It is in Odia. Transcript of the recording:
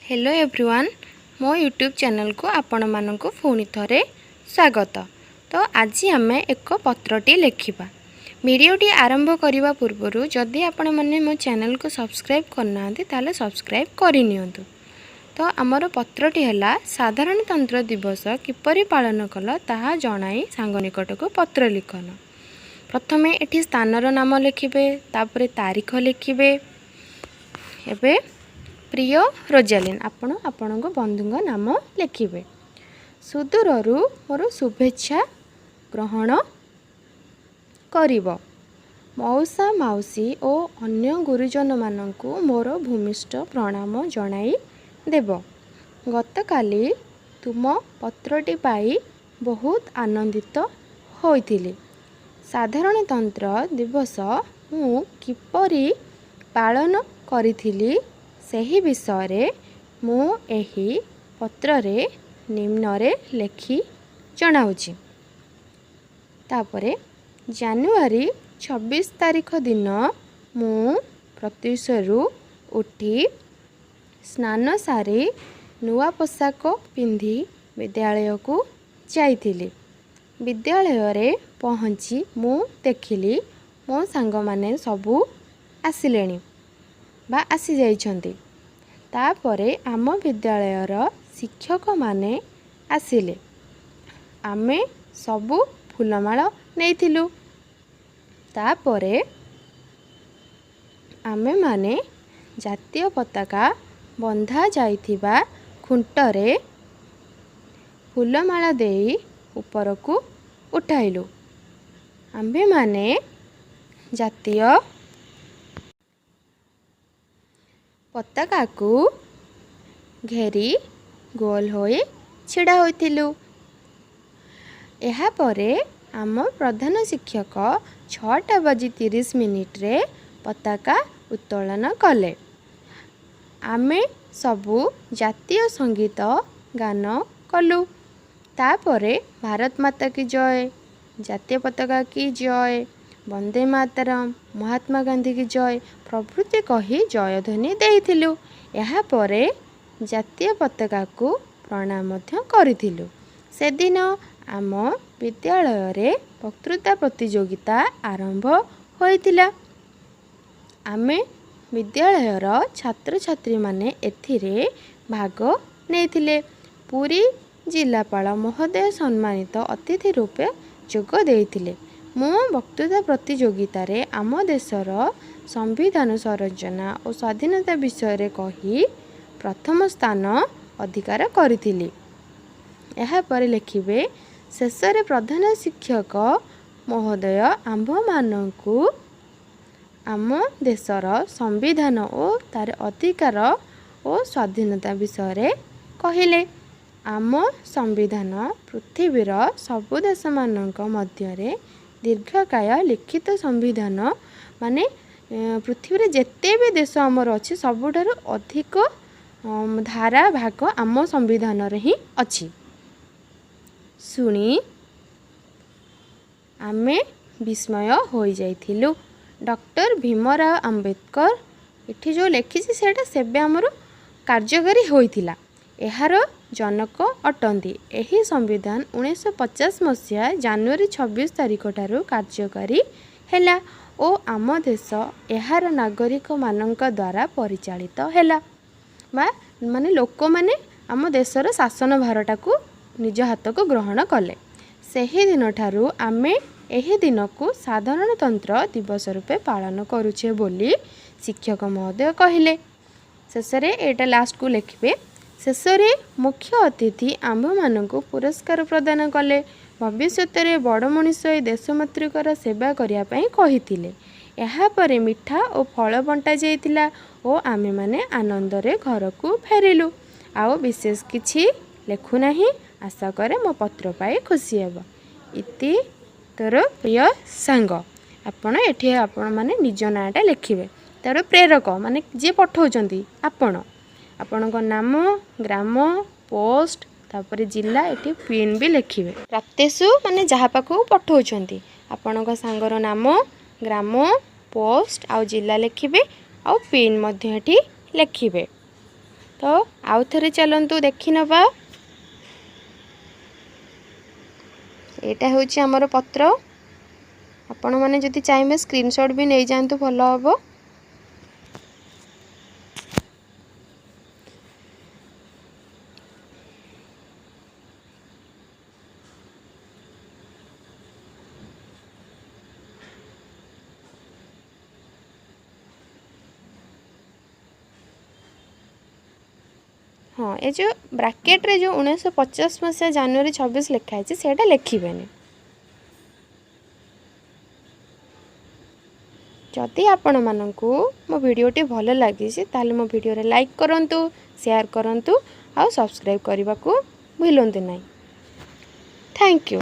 ହ୍ୟାଲୋ ଏଭ୍ରିୱାନ୍, ମୋ ୟୁଟ୍ୟୁବ୍ ଚ୍ୟାନେଲ୍କୁ ଆପଣମାନଙ୍କୁ ପୁଣି ଥରେ ସ୍ୱାଗତ। ତ ଆଜି ଆମେ ଏକ ପତ୍ରଟି ଲେଖିବା। ଭିଡ଼ିଓଟି ଆରମ୍ଭ କରିବା ପୂର୍ବରୁ ଯଦି ଆପଣମାନେ ମୋ ଚ୍ୟାନେଲ୍କୁ ସବସ୍କ୍ରାଇବ୍ କରିନାହାନ୍ତି, ତାହେଲେ ସବସ୍କ୍ରାଇବ୍ କରିନିଅନ୍ତୁ। ତ ଆମର ପତ୍ରଟି ହେଲା, ସାଧାରଣତନ୍ତ୍ର ଦିବସ କିପରି ପାଳନ କଲ ତାହା ଜଣାଇ ସାଙ୍ଗ ନିକଟକୁ ପତ୍ର ଲିଖନ। ପ୍ରଥମେ ଏଠି ସ୍ଥାନର ନାମ ଲେଖିବେ, ତାପରେ ତାରିଖ ଲେଖିବେ। ଏବେ ପ୍ରିୟ ରୋଜାଲିନ୍, ଆପଣ ଆପଣଙ୍କ ବନ୍ଧୁଙ୍କ ନାମ ଲେଖିବେ। ସୁଦୂରରୁ ମୋର ଶୁଭେଚ୍ଛା ଗ୍ରହଣ କରିବ। ମଉସା, ମାଉସୀ ଓ ଅନ୍ୟ ଗୁରୁଜନମାନଙ୍କୁ ମୋର ଭୂମିଷ୍ଠ ପ୍ରଣାମ ଜଣାଇ ଦେବ। ଗତକାଲି ତୁମ ପତ୍ରଟି ପାଇ ବହୁତ ଆନନ୍ଦିତ ହୋଇଥିଲି। ସାଧାରଣତନ୍ତ୍ର ଦିବସ ମୁଁ କିପରି ପାଳନ କରିଥିଲି, ସେହି ବିଷୟରେ ମୁଁ ଏହି ପତ୍ରରେ ନିମ୍ନରେ ଲେଖି ଜଣାଉଛି। ତାପରେ ଜାନୁଆରୀ 26 ତାରିଖ ଦିନ ମୁଁ ପ୍ରତ୍ୟୁଷରୁ ଉଠି ସ୍ନାନ ସାରି ନୂଆ ପୋଷାକ ପିନ୍ଧି ବିଦ୍ୟାଳୟକୁ ଯାଇଥିଲି। ବିଦ୍ୟାଳୟରେ ପହଞ୍ଚି ମୁଁ ଦେଖିଲି, ମୋ ସାଙ୍ଗମାନେ ସବୁ ଆସିଲେଣି ବା ଆସିଯାଇଛନ୍ତି। ତାପରେ ଆମ ବିଦ୍ୟାଳୟର ଶିକ୍ଷକମାନେ ଆସିଲେ। ଆମେ ସବୁ ଫୁଲମାଳ ନେଇଥିଲୁ। ତାପରେ ଆମେମାନେ ଜାତୀୟ ପତାକା ବନ୍ଧା ଯାଇଥିବା ଖୁଣ୍ଟରେ ଫୁଲମାଳ ଦେଇ ଉପରକୁ ଉଠାଇଲୁ। ଆମ୍ଭେମାନେ ଜାତୀୟ ପତାକାକୁ ଘେରି ଗୋଲ ହୋଇ ଛିଡ଼ା ହୋଇଥିଲୁ। ଏହାପରେ ଆମ ପ୍ରଧାନ ଶିକ୍ଷକ 6ଟା ବାଜି 30 ମିନିଟ୍ରେ ପତାକା ଉତ୍ତୋଳନ କଲେ। ଆମେ ସବୁ ଜାତୀୟ ସଙ୍ଗୀତ ଗାନ କଲୁ। ତାପରେ ଭାରତ ମାତା କି ଜୟ, ଜାତୀୟ ପତାକା କି ଜୟ, ବନ୍ଦେ ମାତରମ୍, ମହାତ୍ମା ଗାନ୍ଧୀ କି ଜୟ ପ୍ରଭୃତି କହି ଜୟଧ୍ୱନି ଦେଇଥିଲୁ। ଏହାପରେ ଜାତୀୟ ପତାକାକୁ ପ୍ରଣାମ ମଧ୍ୟ କରିଥିଲୁ। ସେଦିନ ଆମ ବିଦ୍ୟାଳୟରେ ବକ୍ତୃତା ପ୍ରତିଯୋଗିତା ଆରମ୍ଭ ହୋଇଥିଲା। ଆମେ ବିଦ୍ୟାଳୟର ଛାତ୍ରଛାତ୍ରୀମାନେ ଏଥିରେ ଭାଗ ନେଇଥିଲେ। ପୁରୀ ଜିଲ୍ଲାପାଳ ମହୋଦୟ ସମ୍ମାନିତ ଅତିଥି ରୂପେ ଯୋଗ ଦେଇଥିଲେ। ମୁଁ ବକ୍ତୃତା ପ୍ରତିଯୋଗିତାରେ ଆମ ଦେଶର ସମ୍ବିଧାନ ସଂରଚନା ଓ ସ୍ୱାଧୀନତା ବିଷୟରେ କହି ପ୍ରଥମ ସ୍ଥାନ ଅଧିକାର କରିଥିଲି। ଏହାପରେ ଲେଖିବେ, ଶେଷରେ ପ୍ରଧାନ ଶିକ୍ଷକ ମହୋଦୟ ଆମ୍ଭମାନଙ୍କୁ ଆମ ଦେଶର ସମ୍ବିଧାନ ଓ ତାର ଅଧିକାର ଓ ସ୍ୱାଧୀନତା ବିଷୟରେ କହିଲେ। ଆମ ସମ୍ବିଧାନ ପୃଥିବୀର ସବୁ ଦେଶମାନଙ୍କ ମଧ୍ୟରେ ଦୀର୍ଘକାୟ ଲିଖିତ ସମ୍ବିଧାନ, ମାନେ ପୃଥିବୀରେ ଯେତେ ବି ଦେଶ ଆମର ଅଛି, ସବୁଠାରୁ ଅଧିକ ଧାରା ଭାଗ ଆମ ସମ୍ବିଧାନରେ ହିଁ ଅଛି। ଶୁଣି ଆମେ ବିସ୍ମୟ ହୋଇଯାଇଥିଲୁ। ଡକ୍ଟର ଭୀମରାଓ ଆମ୍ବେଦକର, ଏଠି ଯେଉଁ ଲେଖିଛି ସେଇଟା ସେବେ ଆମର କାର୍ଯ୍ୟକାରୀ ହୋଇଥିଲା, ଏହାର ଜନକ ଅଟନ୍ତି। ଏହି ସମ୍ବିଧାନ 1950 ମସିହା ଜାନୁଆରୀ 26 ତାରିଖ ଠାରୁ କାର୍ଯ୍ୟକାରୀ ହେଲା ଓ ଆମ ଦେଶ ଏହାର ନାଗରିକମାନଙ୍କ ଦ୍ୱାରା ପରିଚାଳିତ ହେଲା, ବା ମାନେ ଲୋକମାନେ ଆମ ଦେଶର ଶାସନ ଭାରଟାକୁ ନିଜ ହାତକୁ ଗ୍ରହଣ କଲେ। ସେହିଦିନଠାରୁ ଆମେ ଏହି ଦିନକୁ ସାଧାରଣତନ୍ତ୍ର ଦିବସ ରୂପେ ପାଳନ କରୁଛେ ବୋଲି ଶିକ୍ଷକ ମହୋଦୟ କହିଲେ। ଶେଷରେ ଏଇଟା ଲାଷ୍ଟକୁ ଲେଖିବେ। ଶେଷରେ ମୁଖ୍ୟ ଅତିଥି ଆମ୍ଭମାନଙ୍କୁ ପୁରସ୍କାର ପ୍ରଦାନ କଲେ। ଭବିଷ୍ୟତରେ ବଡ଼ ମଣିଷ ହୋଇ ଦେଶ ମାତୃକାର ସେବା କରିବା ପାଇଁ କହିଥିଲେ। ଏହାପରେ ମିଠା ଓ ଫଳ ବଣ୍ଟା ଯାଇଥିଲା ଓ ଆମେମାନେ ଆନନ୍ଦରେ ଘରକୁ ଫେରିଲୁ। ଆଉ ବିଶେଷ କିଛି ଲେଖୁନାହିଁ। ଆଶା କରେ ମୋ ପତ୍ର ପାଇ ଖୁସି ହେବ। ଇତି, ତୋର ପ୍ରିୟ ସାଙ୍ଗ। ଆପଣ ଏଠି ଆପଣମାନେ ନିଜ ନାଁଟା ଲେଖିବେ। ତାର ପ୍ରେରକ ମାନେ ଯିଏ ପଠାଉଛନ୍ତି ଆପଣ, ଆପଣଙ୍କ ନାମ, ଗ୍ରାମ, ପୋଷ୍ଟ, ତାପରେ ଜିଲ୍ଲା, ଏଠି ପିନ୍ ବି ଲେଖିବେ। ପ୍ରାପ୍ତେଷୁ ମାନେ ଯାହା ପାଖକୁ ପଠାଉଛନ୍ତି, ଆପଣଙ୍କ ସାଙ୍ଗର ନାମ, ଗ୍ରାମ, ପୋଷ୍ଟ ଆଉ ଜିଲ୍ଲା ଲେଖିବେ ଆଉ ପିନ୍ ମଧ୍ୟ ଏଠି ଲେଖିବେ। ତ ତ ଆଉ ଥରେ ଚାଲନ୍ତୁ ଦେଖିନେବା। ଏଇଟା ହେଉଛି ଆମର ପତ୍ର। ଆପଣମାନେ ଯଦି ଚାହିଁବେ ସ୍କ୍ରିନସଟ୍ ବି ନେଇଯାଆନ୍ତୁ, ଭଲ ହେବ। ହଁ, ଏ ଯେଉଁ ବ୍ରାକେଟ୍ରେ ଯେଉଁ 1950 ମସିହା ଜାନୁଆରୀ 26 ଲେଖା ହେଇଛି, ସେଇଟା ଲେଖିବେନି। ଯଦି ଆପଣମାନଙ୍କୁ ମୋ ଭିଡ଼ିଓଟି ଭଲ ଲାଗିଛି, ତାହେଲେ ମୋ ଭିଡ଼ିଓରେ ଲାଇକ୍ କରନ୍ତୁ, ସେୟାର କରନ୍ତୁ ଆଉ ସବସ୍କ୍ରାଇବ୍ କରିବାକୁ ଭୁଲନ୍ତୁ ନାହିଁ। Thank you.